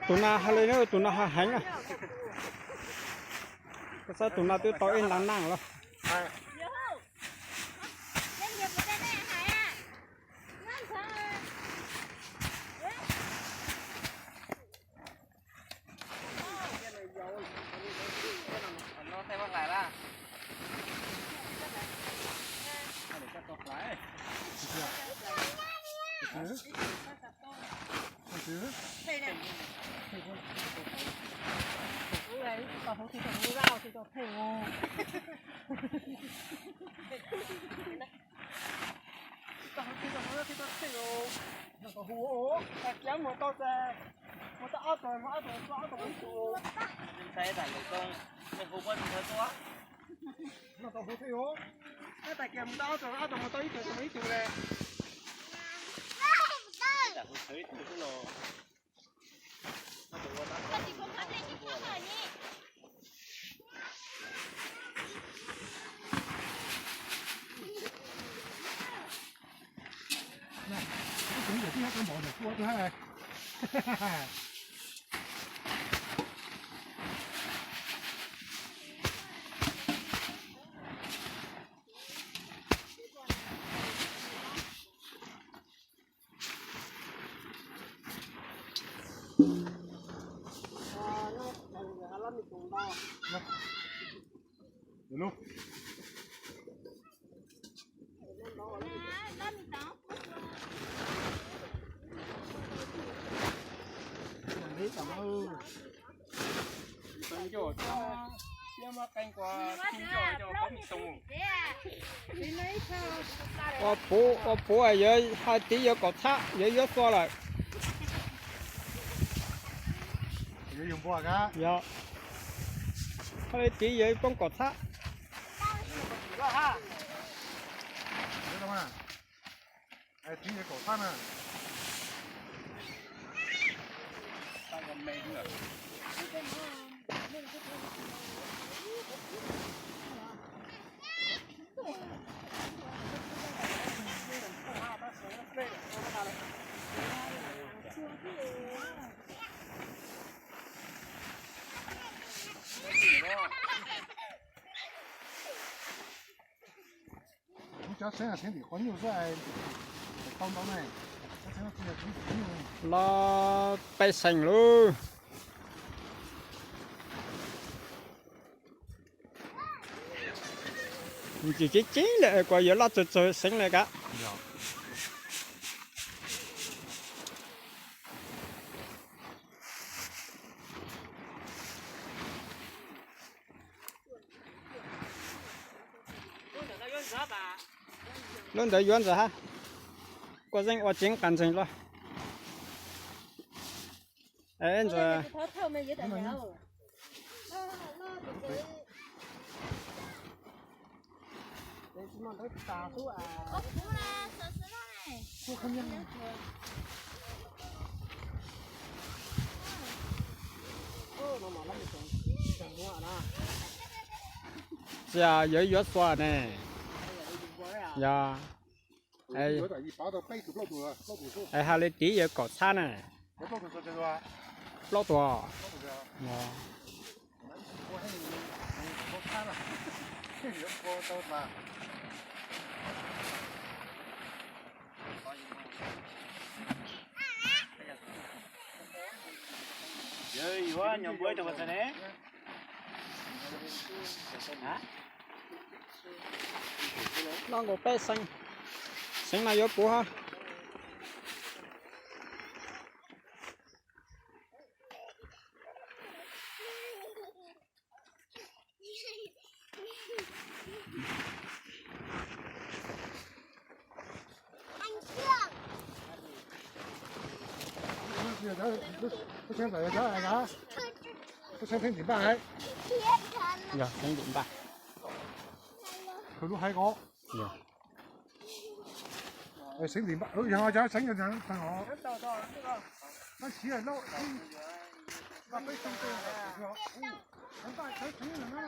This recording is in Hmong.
Tus no hais li, tus no hais heev na. Koj saib tus no twb tau ib nta naj los. Hu hu, tag kiag mus tau ces mus tau ob tug, mus ob tug, mus ob tug ib tug. Ntshai tas lwm koj, hu muab tus ntawd tuaj. No tau hu thiab os. Tag kiag mus tau ob tug, ob tug mus tau ib tug, ib tug le. Ua puv, ua puv yawg hais tiv yawg kaum txhab, yawg yuav xua lawm. Yog, hais li tiv yawg poob kaum txhab. Cov txheeb tim qhov nyuj xwb, tau ntau ne. Los peb xeem lauj. Ntsim ceeb ceeb lawm kuas yuav loj txaus txaus xeeb lawm kav. Lub ntawd yuav ntxawm hab, kuj zeej ua ceev qas ntseeg los. Ntxawm. Txiv, yog yuav xua ne. Yog. Es hais li tiv yawg kaum txhab na. Plaub tus. Loj nkaus peb xeem, xeev no yuav puv hab. Yog, xeeb ntim npaj. Yog. Seev ntim, yog cov seev tag os. Tab sis lauj, peb xyoo, peb xyoo na.